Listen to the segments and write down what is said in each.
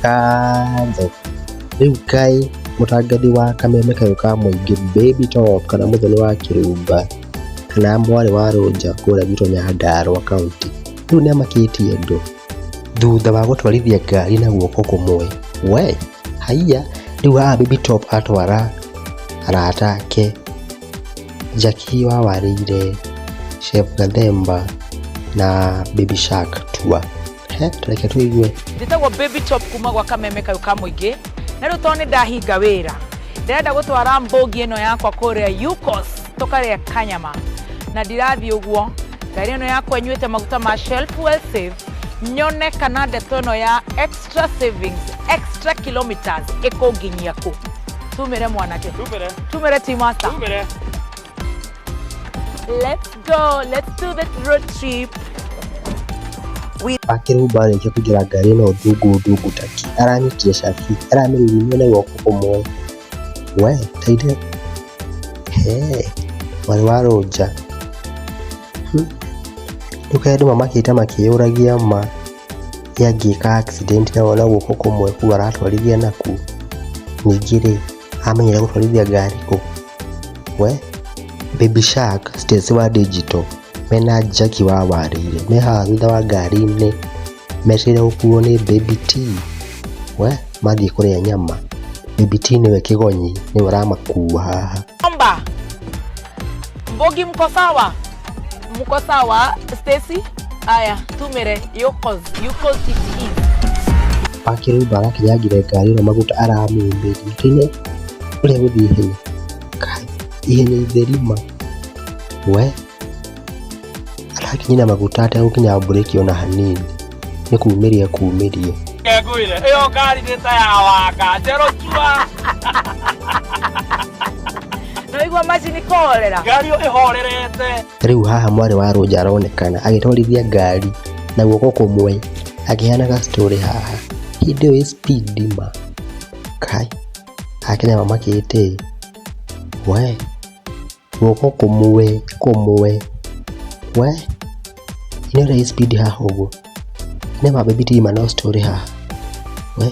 Ngatho. Rĩu kaĩ mũtangathi wa kameme kayũ ka mũingĩ Baby Top kana mũthoni wa kĩrumba kana mwarĩ wa Rũnja kũrĩa gwitũ Nyandarua County rĩu nĩ amakĩtie andũ thutha wa gũtwarithia ngari na guoko kũmwe. We haiya, rĩu haha Baby Top atwara arata ake Jackie wa Warĩire, Chef Gathemba na Baby Shark Tua. He, reke tũigue. Njĩtagwo Baby Top kuma gwa kameme kayũ ka mũingĩ, na rĩu tondũ nĩ ndahinga wĩra, ndĩrenda gũtwara mbũngi ĩno yakwa kũrĩa Yukos tũkarĩe kanyama, na ndirathiĩ ũguo. Ngari ĩno yakwa ĩnyuĩte maguta ma Shell Fuel Save, nyone kana ndeto ĩno ya extra savings, extra kilometers ĩkũnginyia kũ. Tumĩre mwanake. Tumĩre. Tumĩre team master. Tumĩre. Let's go, let's do the road trip. Akĩrumba arĩkia kũingĩra ngari ĩno ndungu ndungu taki aranyitire cabi aramĩrurumia na guoko kũmwe. We taire he mwarĩ wa Rũnja. Rĩu kaĩ andũ mamakĩte makĩyũragia ma ĩ angĩka accident na wona guoko kũmwe kũu aratwarithia nakuo. Ningĩ rĩ, amenyire gũtwarithia ngari kũ? We Baby Shark, Stacy wa Digital mena Jackie wa Warĩire me haha thutha wa ngari-inĩ metereire gũkuo nĩ Baby T. We mathiĩ kũrĩa nyama. Baby T nĩwe kĩgonyi, nĩwe ũramakua haha. Omba. Mbogi mko sawa? Mko sawa, Stacy? Aya, tumĩre Yukos, Yukos it is. Akĩrumba arakinyangire ngari ĩno maguta aramĩumĩria. Tine ũrĩa gũthiĩ ihenya. Kai, ihenya itheri ma. We arakinyire maguta ategũkinya mburĩki ona hanini. Nĩ kumĩria kumĩria. Ngwire ĩyo ngari nĩ ta ya wanga njerũ cua. No igua macini kũhorera. Ngari ĩyo ĩhorerete. Rĩu haha mwarĩ wa Rũnja aronekana agĩtwarithia ngari na guoko kũmwe akĩheanaga story haha. Hĩndĩ ĩyo ĩ speed ma. Kai, akenya mamakĩte. We guoko kũmwe kũmwe. We ĩno ĩrĩa ĩ speed haha ũguo. Nĩ ma Baby T no story haha. We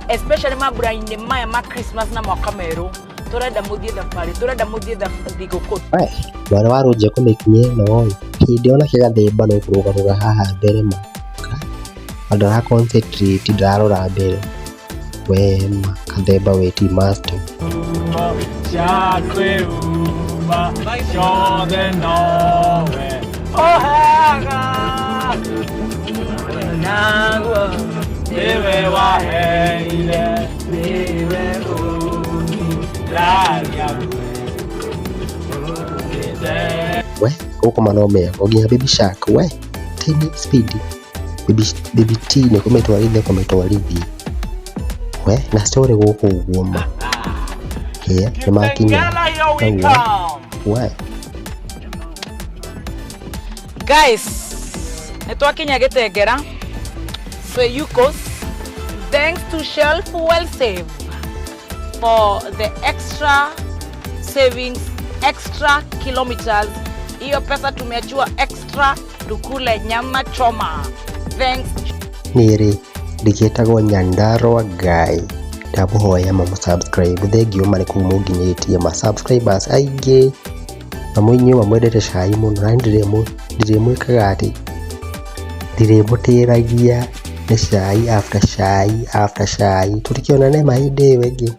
Especially mambura-inĩ maya ma Christmas na mwaka merũ, tũrenda mũthiĩ thabarĩ, tũrenda mũthiĩ thigũkũ. We mwarĩ wa Rũnja kũmĩkinyia ĩno ĩ hĩndĩ ona kĩgathemba no kũrũgarũga haha mbere ma. Na ndara concentrate ndararora mbere. We ma Kathemba we ti master. Cia kwĩuma ciothe nowe ũheaga. Naguo Nĩwe waheire, nĩwe ũniragia. We gũkũ ma no mĩago nginya Baby Shark we tiny speed. Baby, Baby T nĩ kũmĩtwarithia kũmĩtwarithia. We na story gũkũ ũguo ma. Hĩa nĩ makinya. Kitengela, here we Ũguo. come. We Guys, nĩ twakinya Gĩtengera twĩ Yukos, thanks to Shell Fuel Save for the extra savings, extra kilometers. Hiyo pesa tumeachiwa extra tukule nyama choma. Thanks. Niĩ rĩ ndĩgĩtagwo Nyandarua Guy, ndamũhoya ma subscribe, thengiũ ma nĩ kũu mũnginyĩtie ma subscribers aingĩ na mũinyuĩ mamwendete cai mũno, na ndirĩmwĩkaga atĩ ndirĩmũtĩragia nĩ cai after cai after cai, tũtikĩonane ma hĩndĩ ĩyo ĩngĩ.